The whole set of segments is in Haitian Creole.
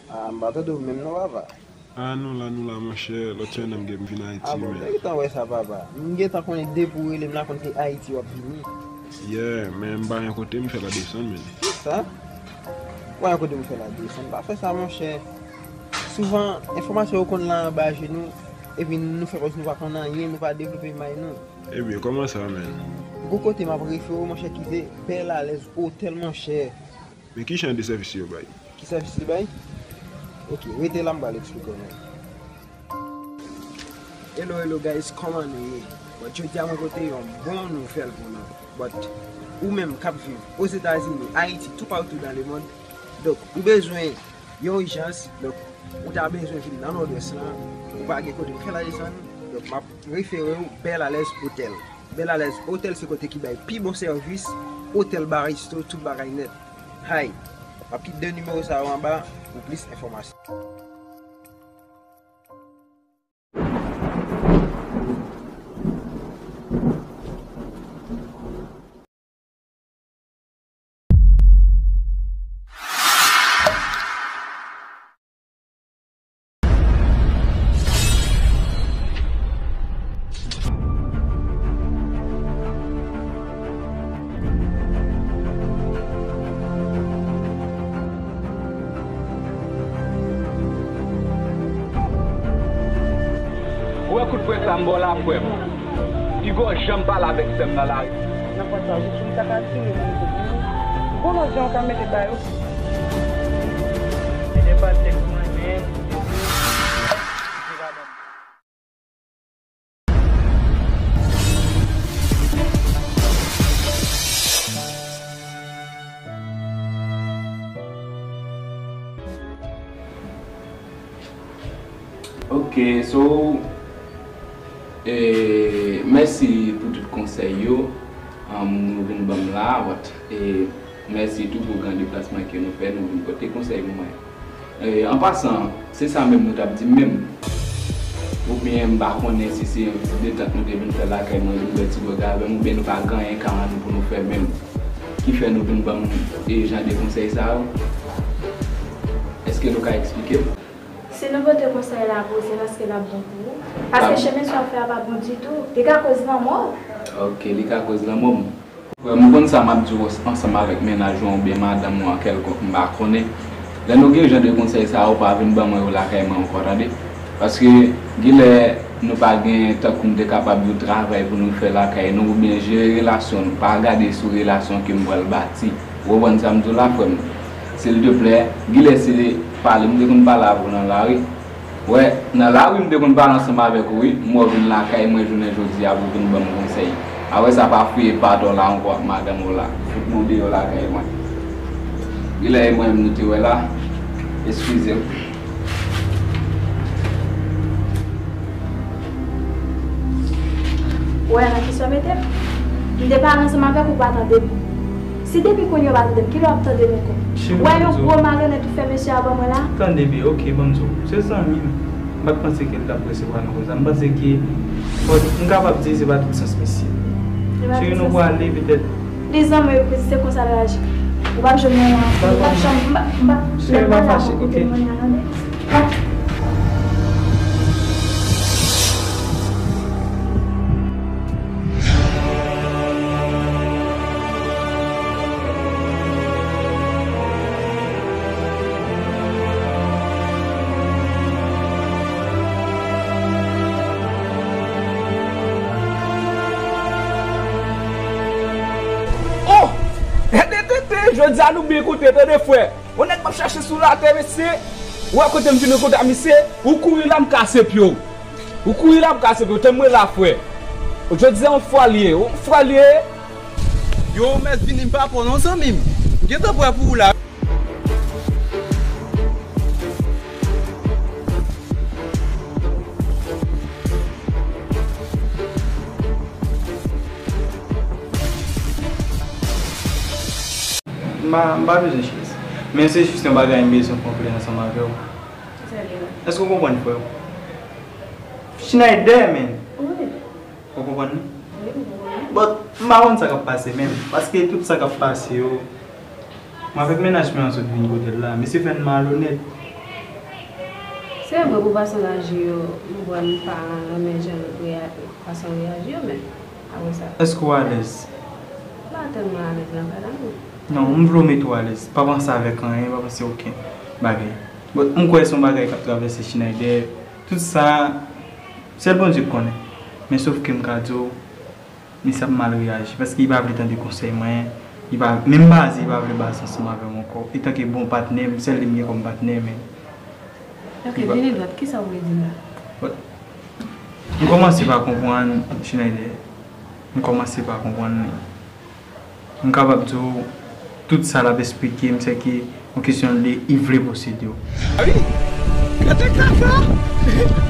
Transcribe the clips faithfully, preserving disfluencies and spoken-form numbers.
Ah, m pa tande w menm non, papa. Ah, nou la, nou la, monchè. Lòt semèn nan m gen m vin Ayiti, men. Ah bon, m te gentan wè sa, papa. M gentan konnen depi w rele m la, konn se Ayiti w ap vini. Yeah, men m pa yon kote m fè la desann, men. Kisa? Ou pa yon kote m fè la desann. Pa fè sa, monchè. Souvan, enfòmasyon yo konn la anba je nou, epi nou fè kòmsi nou pa konn anyen, nou pa devlope may nou. Ebyen, kòman sa, men? Gon kote m ap refere w, monchè, ki se Bèl Alèz Otèl, monchè. Men ki jan de sèvis yo bay? Ki sèvis li bay? Ok, rete la, m pral eksplike w, men. Hello, hello, guys, kòman nou ye? Bon, jodi a mwen pote yon bon nouvèl pou nou. But, ou menm k ap viv Ozetazini, Ayiti, toupatou dans le monde, donk, ou bezwen yon ijans, donk, ou ta bezwen vin nan Nòdwès lan, ou pa gen kote pou fè la desann, donk, m ap refere w Bèl Alèz Otèl. Bèl Alèz Otèl se kote ki bay pi bon sèvis, otèl, bar, resto, tout bagay nèt. Hay! M ap kite de nimewo sa yo anba pou plis enfòmasyon. Ou wè kout pwen sa m ba w la, frè m? Igo janm pale avèk sè m nan lari. Nan pòt la, jis yon kaka tire pou m kote. Gon lòt jan w ka mete ba yo. Mete pa tèks mwen, men. Ok, so, eh, mèsi pou tout konsèy yo, um, nou vin ban m la, but, eh, mèsi tou pou gran deplasman ke nou fè, nou vin pote konsèy pou mwen. Eh, an pasan, se sa menm nou t ap di m menm. Oubyen m pa konnen si se yon ti detant nou te vin fè lakay mwen, vin bwè ti gwòg avè m, oubyen nou pa gen anyen ka rann pou nou fè menm. Ki fè nou vin ban m, eh, jan de konsèy sa yo? Èske nou ka eksplike m? Si nou pote konsèy la pou ou, se paske l ap bon pou ou. Paske chemen sa w ap fè a pa bon ditou. Li ka koz lanmò w. Ok, li ka koz lanmò m. Frè m, ou konn sa m ap di w ansanm avèk mennaj ou oubyen madanm ou an kèlkonk, m pa konnen. Lè nou gen jan de konsèy sa yo, pa vin ban mwen yo lakay mwen ankò, tande. Paske genlè nou pa gen, tankou m te kapab di w, travay pou nou fè lakay nou oubyen jere relasyon nou. Pa gade sou relasyon ke m pral bati. Ou konprann sa m di w la, frè m? Silteplè, genlè se pale m te konn pale avè w nan lari. Wè, nan lari m te konn pale ansanm avèk ou, wi. M wè w vin lakay mwen jounen jodi a pou w vin ban m konsèy. Apre sa, pa fouye pa atò la ankò ak madanm ou la. Fout nou deyò lakay mwen. Genlè e mwen menm nou te wè la. Eskize m. Ou wè nan kisa w mete m? M te pale ansanm avèk ou, ou pa tande m. Si depi kounye a w pa tande m, kilè w ap tande m ankò? Ou wè yon gwo malonèt ou fè mesye a ban mwen la? Tande byen, ok, ban m di w. Se zanmi m. M pa t panse ke l t ap resevwa nou konsa. M panse ke, bon, m kapab di se pa tout sans mesye. Cheri, nou prale petèt. Li zanmi w, se konsa l raji. Ou p ap jwenn mwen ankò. Ou p ap janm, m pa, m pa, cheri, pa fache, ok. Oh! Tande, tande, jodi a nou byen kote, tande, frè. Yon nèg m ap chache sou latè, mesye. Ou wè kote m vin renkontre a misye, ou kouri la, m kase pye w. Ou kouri la, m kase pye w. Tann mwen la, frè. Jodi a, yon fwa l ye, yon fwa l ye. Yo, mèt vini, m pa pè w non, zanmi m. M gentan prè pou ou la. M pa, m pa bezwen chèz. Men se jis yon bagay m bezwen kontre ansanm avè w. Kisa l ye la? Èske w konprann, frè m? Schneider, men. Wi. Ou konprann li? Wi, m konprann li. But, m pa konn sa k ap pase menm. Paske tout sa k ap pase yo, mwen avèk mennaj mwen an sot vin kote l la. Misye fè n malonèt. Se vre, pou fason l aji yo, m kwè m pa renmen jan l reya-, fason l reyaji yo, men apre sa. Èske w alèz? M pa tèlman alèz nan kay la, non. Non, m vle w mete w alèz. Pa panse avèk anyen, pa panse okenn bagay. Bon, m kwè se yon bagay k ap travèse Schneider. Tout sa, sèl Bondye k konnen. Men sof ke m ka di w, Misye ap mal reyaji, paske li pa vle tande konsèy mwen, li pa, menm baze, li pa vle baze ansanm avè m ankò. Etanke bon patnè m, sèl li m gen kòm patnè, men Ok, li pa vini dwat, kisa w vle di m la? But, m kòmanse pa konprann Schneider. M kòmanse pa konprann li. M kapab di w, tout sa l ap esplike m, se ke yon kesyon de li vle posede w. A wi? Gade kaka!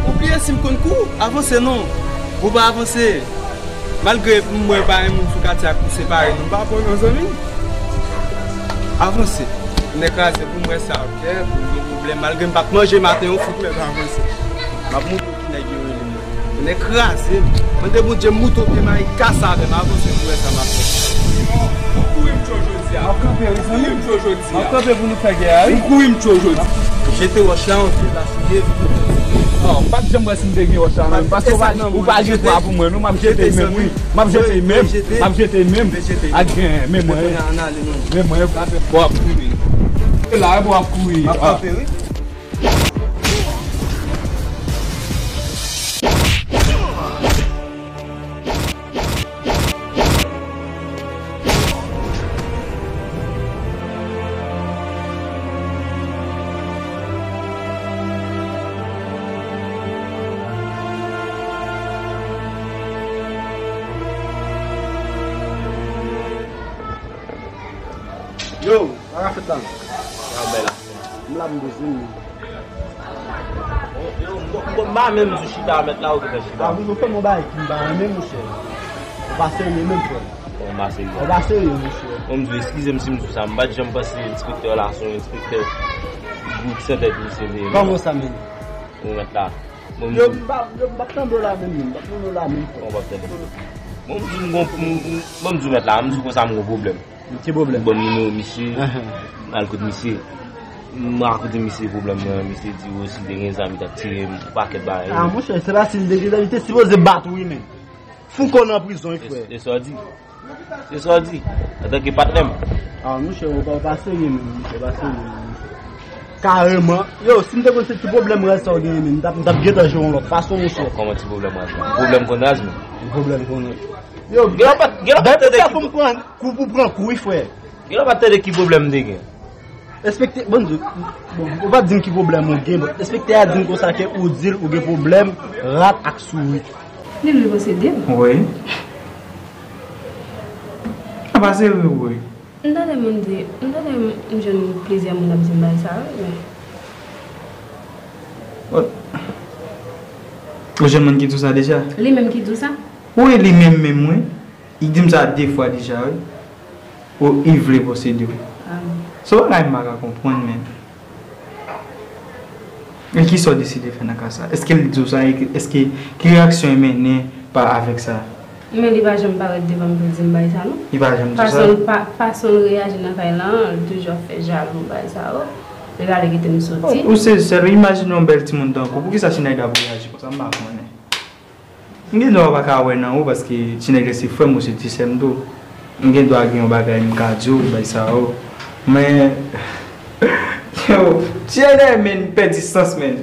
Ou bliye si m konn kou? Avanse non! Ou pa avanse! Malgre m wè pa gen moun sou katye a pou separe nou, m pa pran yon zanmi. Avanse! Nèg kraze pou m wè sa, ok? Pou m gen pwoblèm. Malgre m pa t manje maten, yon fout lè m avanse. M ap montre w ki nèg yo rele m. Nèg kraze m. Mande Bondye m moute w pye mayi kase avè m, avanse pou wè sa m ap fè. Ou kouri m tchò jodi a. M ap kanpe, wi, zanmi. Ou kouri m tchò jodi a. M ap kanpe pou nou fè gè a, wi. Ou kouri m tchò jodi. Jete wòch la, yon pye la sou ye. Oh, m pa t janm wè si m te gen wòch la, menm. Paske ou pa, ou pa gen pwa pou mwen, non, m ap jete menm, wi. M ap jete menm. M ap jete menm. Ak gen, men mwen. Men mwen. Bon, ap kouri. E la, bon, ap kouri. M ap kanpe, wi. Yo, sa ka fèt la? Sa bay la. M la m bezwen li. Yo, m pa menm di chita a mèt la, ou te fè chita. A, ou fè m yon bagay ki m pa renmen, monchè. Ou pa serye menm, frè. Ou pa serye. Ou pa serye, monchè. Bon, m di w, eskize m si m di w sa, m pa t janm panse enspektè la se yon enspektè gwoup santèt misye te ye. Kòman sa, menm? Ou mèt la. Bon, m di w. Yo, m pa, yo, m pa t tande w la menm, menm. M pa t tande w la menm, frè. Ou pa t tande. Bon, m di w, m gon, m, m, bon, m di w mèt la, m di w konsa m gon pwoblèm. Ki pwoblèm? Ban m nimewo misye, m al kot misye. M rakonte misye pwoblèm mwen, misye di w osi te gen zam, li t ap tire m, yon pakèt bagay. A, monchè, se pa si li te gen zam, li te sipoze bat ou, wi, men. Fouco nan prizon, wi, frè. E, e sa w di? E sa w di? Antanke patnè m. A, monchè, ou pa, ou pa serye, menm, monchè, pa serye, menm, monchè. Kareman. Yo, si m te konn se ti pwoblèm rès sa w genyen, menm, m t ap, m t ap gentan jwe yon lòt fason, monchè. Kòman ti pwoblèm rès la? Pwoblèm konn rès, menm. Pwoblèm konn rès. Yo, gen lè w pa t, gen lè w pa t tande ki pou m pran kou pou pran kou, wi, frè. Gen lè w pa t tande ki pwoblèm m te gen. Enspektè, bon, bon, ou pa t di m ki pwoblèm ou gen, bon, enspektè a di m konsa ke ou di l ou gen pwoblèm rat ak sourit. Li vle posede m. Wi. A pa serye, wi. M tande moun di, m tande m, m jwenn plizyè moun ap di m bagay sa, wi, men Bon. Ou jwenn moun ki di w sa deja? Li menm ki di w sa? Wi, li menm menm, wi. Li di m sa de fwa deja, wi. O, li vle posede w. Ah. Se yon bagay m pa ka konprann, men. E kisa w deside fè nan ka sa? Èske l di w sa? Èske, ki reyaksyon l mennen pa avèk sa? Men li pa janm parèt devan m pou l di m bagay sa, non. Li pa janm di w sa? Fason l pa, fason l reyaji nan kay la, l toujou ap fè jalou, bagay sa yo. Li pa vle kite m soti. Ou se sèl, imajine yon bèl timoun tankou w. Poukisa Schneider ap reyaji konsa? M pa konnen. M gen dwa pa ka wè nan ou paske Schneider se frè m, ou se ti sè m tou. M gen dwa gen yon bagay m ka di w, bay sa yo. Men, yo, Schneider, men, pèdi sans, men.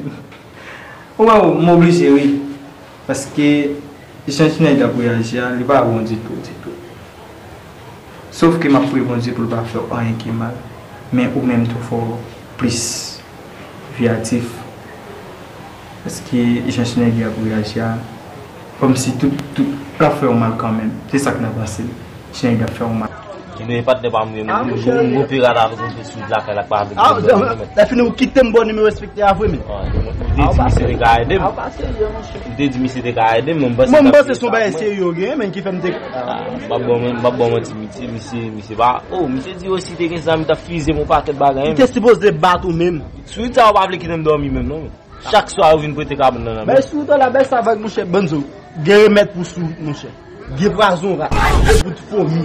Ou wè, m oblije ri. Paske jan Schneider ap reyaji a, li pa bon ditou, ditou. Sof ke m ap priye Bondye pou l pa fè w anyen ki mal. Men ou menm tou fò w plis veyatif. Paske jan Schneider ap reyaji a, kòmsi tout, tout, l ap fè w mal kanmenm. Se sa k nan panse l. Schneider ap fè w mal. Anyway, patnè pa m, m, m, m, m operè avèk yon pil sou lakay la, pa avèk yon pwoblèm, men. Lè fini, ou kite m bò nimewo enspektè a vre, men. Ou te di misye te ka ede m. Ou te di misye te ka ede m, men m panse se yon bagay serye ou genyen, men ki fè m te. Ah, m p ap ba w, m p ap ba w manti, misye, misye, misye pa. Oh, misye di osi te gen zam, li t ap fize m yon pakèt bagay. Li te sipoze bat ou menm. Sourit sa yo pa vle kite m dòmi menm, non. Chak swa yo vin prete kabann nan nan men m. Bay sourit la, bay sa vag, monchè, bann zo. Gen remèd pou sourit, monchè. Gen pwazon rat. Gen bout fomi.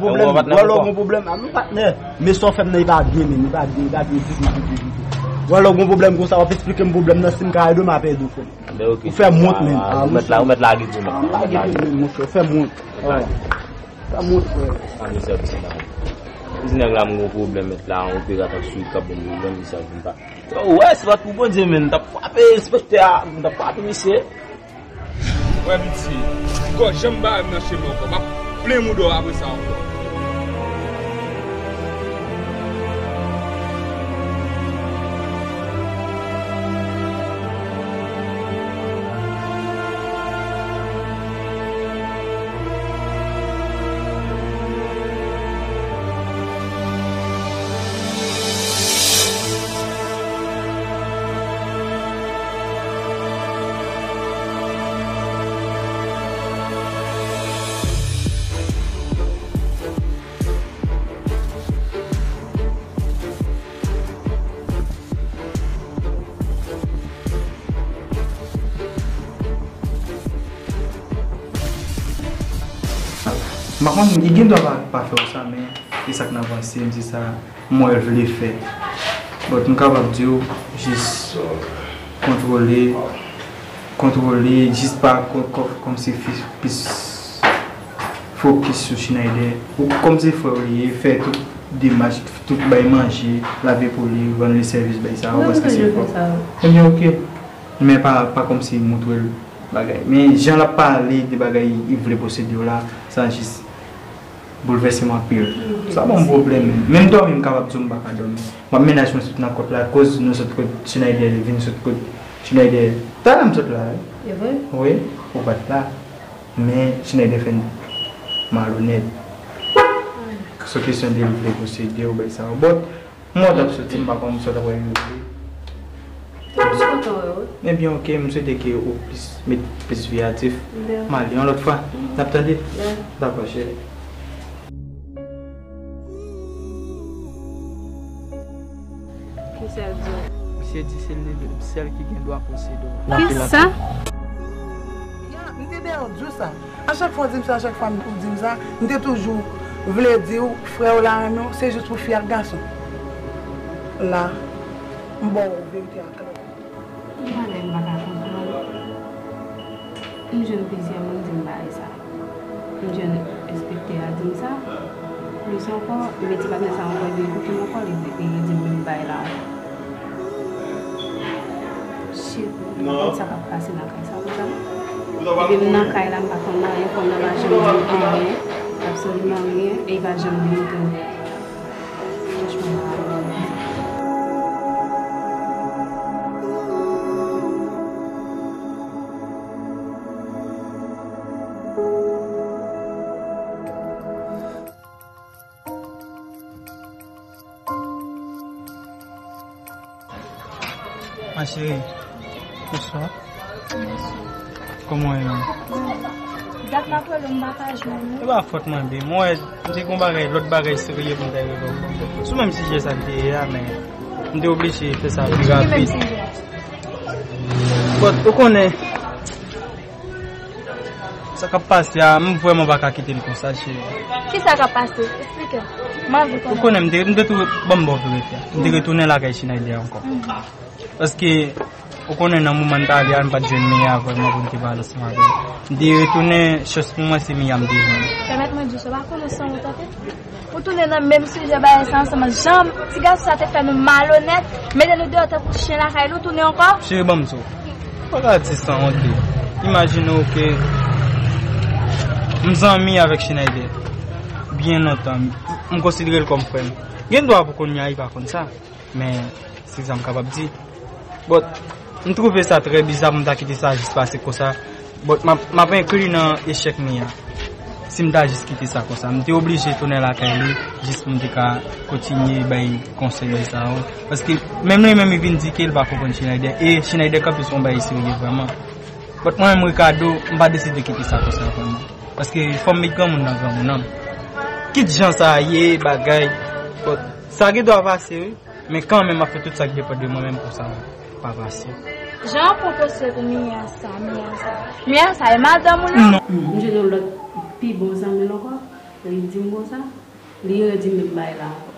pwoblèm, wè lè w gen pwoblèm, a, nou patnè. Men sa w fè m nan, e pa byen, men, e pa byen, e pa byen ditou, ditou, ditou. Wè lè w gen pwoblèm konsa, w ap esplike m pwoblèm nan, si m ka ede w, m ap ede w, frè m. Ou fè m wont, men. Ou mèt la, ou mèt lage pou mwen. Lage pou mwen, monchè, ou fè m wont. Ou fè m wont, frè. Sa nou sèvis la. Ti nèg la, m gen yon pwoblèm, mèt la, yon operatè sou li k ap ban m pwoblèm, li sa vin pa. Ou wè, si pa t pou Bondye, men, m t ap frape enspektè a, m t ap frape misye. Wè, piti, gòj janm bare m nan chemen ankò. M ap plen mouda w apre sa ankò. M pa konn, li gen dwa pa, pa fè w sa, men e sa k nan panse m, se sa m wè l vle fè. But m kapab di w, jis kontwole, kontwole, jis pa kò-, kò-, kòmsi fi-, plis fokis sou Schneider. Ou kòmsi frè w li ye, fè tout demach, tout bay manje, lave pou li, rann li sèvis, bay sa yo, paske se frè w. Ebyen, oke. Men pa, pa kòmsi montre l bagay. Men jan l ap pale de bagay li vle posede w la, sa jis boulvèse m anpil. Sa ban m pwoblèm, men. Menm dòmi, m kapab di w m pa ka dòmi. M ap mennaj mwen sot nan kòt la, akoz nou sot kot Schneider, vin sot kot Schneider. Talè m sot la, wi. E vre? Wi, ou pa t la. Men Schneider fè n malonèt. Sou kesyon de l vle posede w, bay sa yo. But, m wè w t ap soti, m pa konn sa w t ap regle. M kontan wè w. Ebyen, oke, m swete ke ou plis met plis veyatif. M ale yon lòt fwa. N ap tande? Dakò, cheri. Kisa l di w? Misye di se li menm sèl ki gen dwa posede w. Kisa? Ya, m te dèyè w di w sa. A chak fwa w di m sa, a chak fwa ou di m sa, m te toujou vle di w, frè w la renmen w, se jis pou fi ak gason. La, m ba w verite a klè. Yon bagay m pa ka konprann. M jwenn plizyè moun di m bagay sa. M jwenn enspektè a di m sa. Plis ankò, m mete patnè sa ankò, li koute m ankò, li, li, li di m menm bagay la ankò. Shit, m pa konn sa k ap pase nan kay sa konsa. Depi m nan kay la, m pa konn anyen, kòm nan pa janm di m anyen, absoliman anyen, e li pa janm demontre m. Franchman, m pa konprann. Ma chérie, bonswa. Kòman w ye menm? Dat m ap rele w, m pa ka jwenn ou. E pa fòt mwen, babe. Mwen wè, m te gen yon bagay, lòt bagay serye pou m ta regle. Sou menm sijè sa n te ye a, men m te oblije fè sa pi rapid. Ki menm sijè? But, ou konnen, sa k ap pase a, m vrèman pa ka kite l konsa, cheri. Kisa k ap pase? Eksplike m. M anvi konnen. Ou konnen, m te, m te tou, ban m ba w verite a. M te retounen lakay Schneider ankò. Paske, Ou konnen nan moman n t ale a, m pa t jwenn Mia vrèman pou m te pale ansanm avè l. M te retounen, chans pou mwen, se Mia m te jwenn. Pèmèt mwen di w sa, w pa konnen w sanwont anpil? Ou tounen nan menm sijè bagay sa ansanm. Jan ti gason sa te fè nou malonèt, mete nou deyò tankou chen lakay li, ou tounen ankò? Cheri, ban m di w. Ou pa ka di sanwont li. Imajine w ke m zanmi avèk Schneider. Byen lontan, m konsidere l kòm frè m. Gen dwa pou kounye a, li pa konn sa. Men, se sa m kapab di. But, m twouve sa trè biza pou m ta kite sa jis pase konsa. But, m ap, m ap enkli nan echèk Mia. Si m ta jis kite sa konsa, m te oblije tounen lakay li, jis pou m te ka kontinye bay konsèy sa yo. Paske, menm li menm, li vin di ke li pa konprann Schneider. E Schneider kanpe sou yon bagay serye vrèman. But, mwen menm, Ricardo, m pa deside kite sa konsa vrèman. Paske, fò m met granmoun nan granmoun an. Kit jan sa a ye, bagay. But, sa gen dwa pase, wi. Men kanmenm, m ap fè tout sa k depann de mwen menm pou sa pa pase. Jan w pran posye pou Mia sa, Mia sa. Mia sa, e madanm ou la? Non. M jwenn yon lòt pi bon zanmi l ankò, li di m konsa, li redi menm bagay la ankò.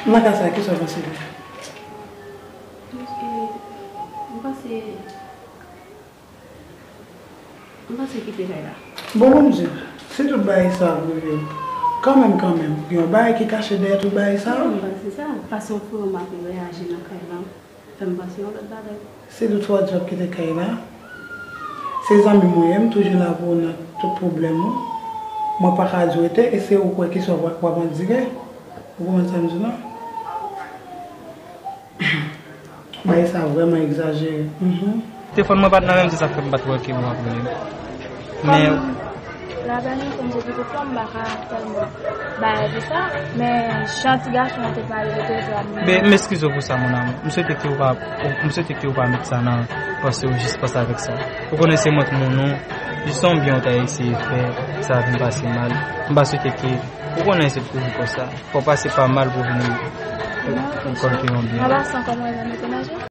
Nan ka sa, kisa w panse fè? E, m panse M panse kite kay la. Bon, bon, m di w, si tout bagay sa ap rive w, kanmenm, kanmenm, gen yon bagay ki kache dèyè tout bagay sa yo. M panse sa, fason frè w m ap reyaji nan kay la, fè m panse yon lòt bagay. Si tout fwa w di w ap kite kay la, se zanmi m ou ye, m toujou la pou ou nan tout pwoblèm ou. Mwen pa ka di w rete, e se ou kwè ki sa w ap, w ap andire. Ou konprann sa m di w la? Bagay sa vrèman egzajere. Mhm. Telefòn mwen pa t nan menm, se sa k fè m pa t wè ke mwen ap rele. Men, la bèl enfo m se pitit la, m pa ka tèlman bay de sa, men jan ti gason an te pale de trezò a, men. Ben, m eskize w pou sa, mon amour. M swete ke w pa, m swete ke w pa met sa nan panse w, jis panse avèk sa. Ou konnen se mwen k moun ou, jis yon byen w ta eseye fè, sa vin pase mal. M pa swete ke, ou konnen se toujou konsa. Fò w pase pa mal pou w vin rekòlte yon byen. An pasan, kòman w mete manje?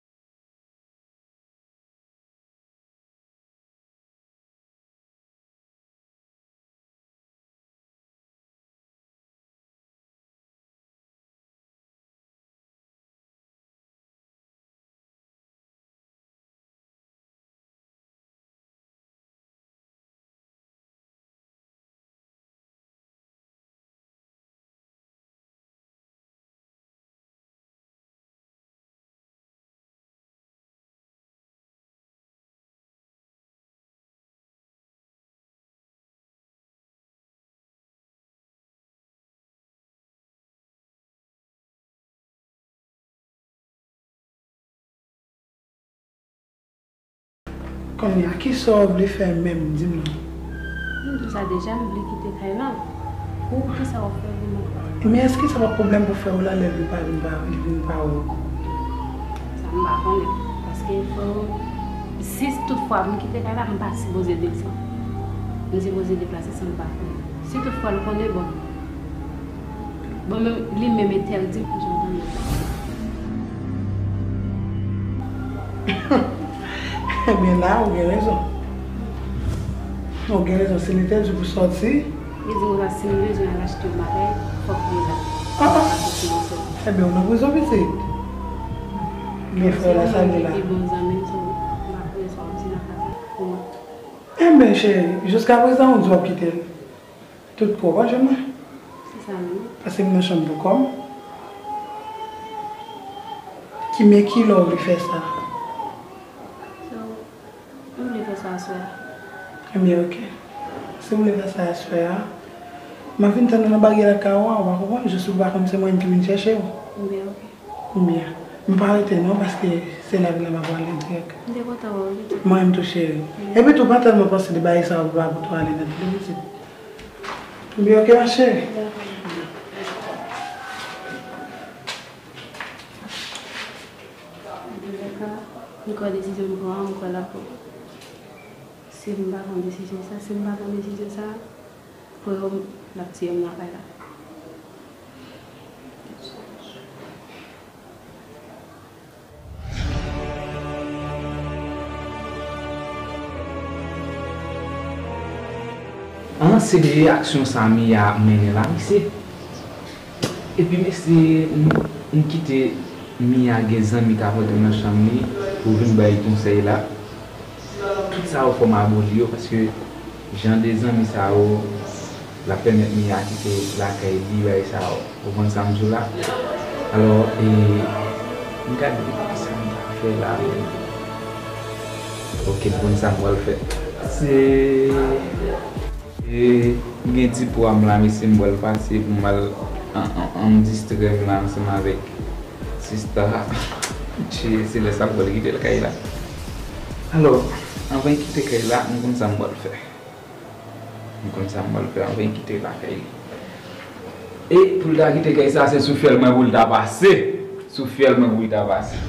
Kounye a, kisa w vle fè menm, di m non? M di w sa deja, m vle kite kay la. Ou, kisa w ap fè vreman? Men èske sa pa pwoblèm pou frè w la lè l vin pa, vin pa, li vin pa wè w? Sa m pa konnen. Paske frè w, si toutfwa m kite kay la, m pa sipoze desann. M sipoze deplase san l pa konnen. Si toutfwa l konnen, bon. Bon, men li menm entèdi m pou jan tande sa. Ebyen la, ou gen rezon. Ou gen rezon, si l entèdi w pou sòti. Li di konsa, si m bezwen al achte yon bagay, fòk li la. Ah, ah. Ebyen, ou nan prizon, pitit. Men frè la, sa li la. Pi bon zanmi m, so, m ap rete sòti nan kay la pou mwen. Enben, cheri, jiskaprezan, ou di w ap kite l. Tout kò w pa jwenn mwen. Se sa menm. Paske m nan chanm pou kò m. Ki, men ki lè w vle fè sa? So, m vle fè sa aswè a. Ebyen, oke. Si w vle fè sa aswè a, m ap vin tann ou nan baryè lakay ou a, ou pa konprann? Jis ou pa konn se mwen menm ki vin chèche w. Ebyen, oke. Ebyen, m pa rete non, paske se lavi la m ap prale dirèk. M te kontan wè w, pitit. Mwen menm tou, cheri. Epi tou, pa tèlman panse de bagay sa yo, pa pou tou ale nèt, pitit. Ebyen, oke, ma chérie. Antouka, m kwè desizyon m pran an, m kwè l ap bon. Si m pa pran desizyon sa, si m pa pran desizyon sa, frè w, l ap tiye m nan kay la. An, se de aksyon sa Mia ap mennen la, mesye. Epi, mesye, m, m kite Mia gen zanmi k ap rantre nan chanm li pou vin bay konsèy la. Tout sa yo fò m aboli yo, paske jan de zanmi sa yo, l ap pèmèt Mia kite lakay li, bagay sa yo. Ou konprann sa m di w la? Alò, e, m gade ki sa m ta fè la menm. Ok, m konn sa m pral fè. Se, e, m gen ti pwa m la, mesye, m pral pase pou m al an, an, an distrè m la ansanm avèk sista. Che, se lè sa m pral kite l kay la. Alò, anvan l kite kay la, m konn sa m pral fè. M konn sa m pral fè anvan l kite lakay li. E pou l ta kite kay sa, se sou fyèl mwen pou l ta pase. Sou fyèl mwen pou l ta pase.